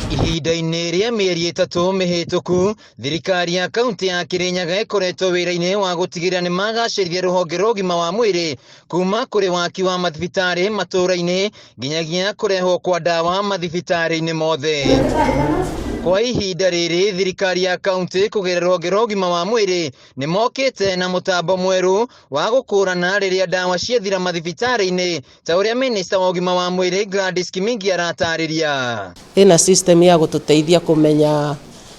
Ihinda-inĩ rĩa mĩeri 3 mĩhĩtũku, thirikari ya kaunti ya Kirinyaga ĩkoretwo wĩra-inĩ wa gũtigĩrĩra nĩ magacĩrithia rũhonge rwa ũgima wa mwĩrĩ kuma kũrĩ waki wa mathibitarĩ matũũra-inĩ nginyagia kũrehwo kwa ndawa mathibitarĩ-inĩ mothe. Kwa ihinda rĩrĩ, thirikari ya kaunti kũgerera rũhonge rwa ũgima wa mwĩrĩ nĩ mokĩte na mũtambo mwerũ wa gũkũrana rĩrĩa ndawa ciathira mathibitarĩ-inĩ ta ũrĩa minista wa ũgima wa mwĩrĩ Gladys Kimingi aratarĩria. Ĩna system ya gũtũteithia kũmenya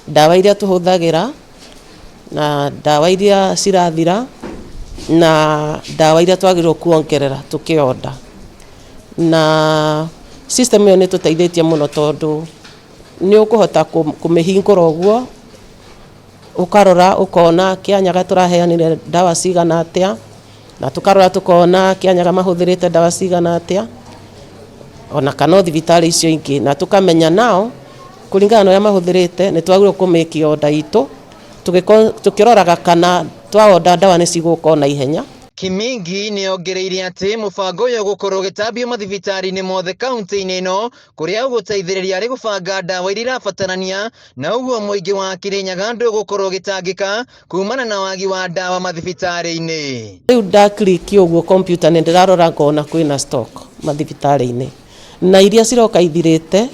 ndawa iria tũhũthagĩra na ndawa iria cirathira na ndawa iria twagĩrĩirwo kuongerera tũkĩonda. Na system ĩyo nĩ ĩtũteithĩtie mũno tondũ nĩ ũkũhota kũmĩhingũra ũguo ũkarora ũkona Kĩanyaga tũraheanire ndawa cigana atĩa, na tũkarora tũkona Kĩanyaga mahũthĩrĩte ndawa cigana atĩa, ona kana o thibitarĩ icio ingĩ, na tũkamenya nao kũringana na ũrĩa mahũthĩrĩte nĩ twagĩrĩirwo kũmĩki order itũ tũkĩroraga kana twa order ndawa nĩ cigũka o na ihenya. Kimingi nĩ ongereire atĩ mũbango ũyũ ũgũkorwo ũgĩtambio mathibitarĩ-inĩ mothe kaunti-inĩ ĩno kũrĩa ũgũteithĩrĩria harĩ gũbanga ndawa iria irabatarania na ũguo mũingĩ wa Kirinyaga ndũgũkorwo ũgĩtangĩka kumana na wagi wa ndawa mathibitarĩ-inĩ. Rĩu nda click ũguo computer nĩ ndĩrarora ngona kwĩna stock mathibitarĩ-inĩ na iria ciroka ithirĩte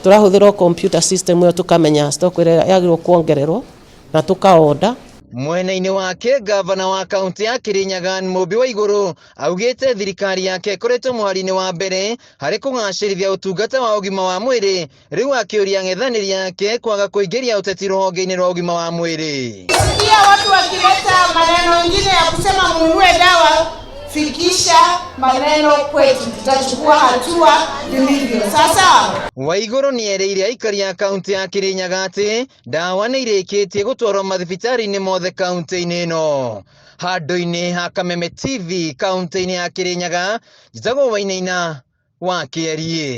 tũrahũthĩra o computer system ĩyo tũkamenya stock ĩrĩa yagĩrĩirwo kuongererwo na tũkaonda. Mwena-inĩ wake gavana wa kaunti ya Kirinyaga Mũmbi wa Igũrũ augĩte thirikari yake ĩkoretwo mũhari-inĩ wa mbere harĩ kũgacĩrithia ũtungata wa ũgima wa mwĩrĩ, rĩu akĩũria ang'ethanĩri ake kwaga kũingĩria ũteti rũhonge-inĩ rwa ũgima wa mwĩrĩ. Sikia watu wakileta maneno mengine ya kusema mnunue dawa, fikisha maneno kwetu, tutachukua hatua vilivyo. Sasa Waigũrũ nĩ erĩire aikari a kaunti ya Kirinyaga atĩ ndawa nĩ irĩkĩtie gũtwarwo mathibitarĩ-inĩ mothe kaunti-inĩ ĩno. Handũ-inĩ ha Kameme TV kaunti-inĩ ya Kirinyaga, njĩtagwo Wainaina wa Kĩeriĩ.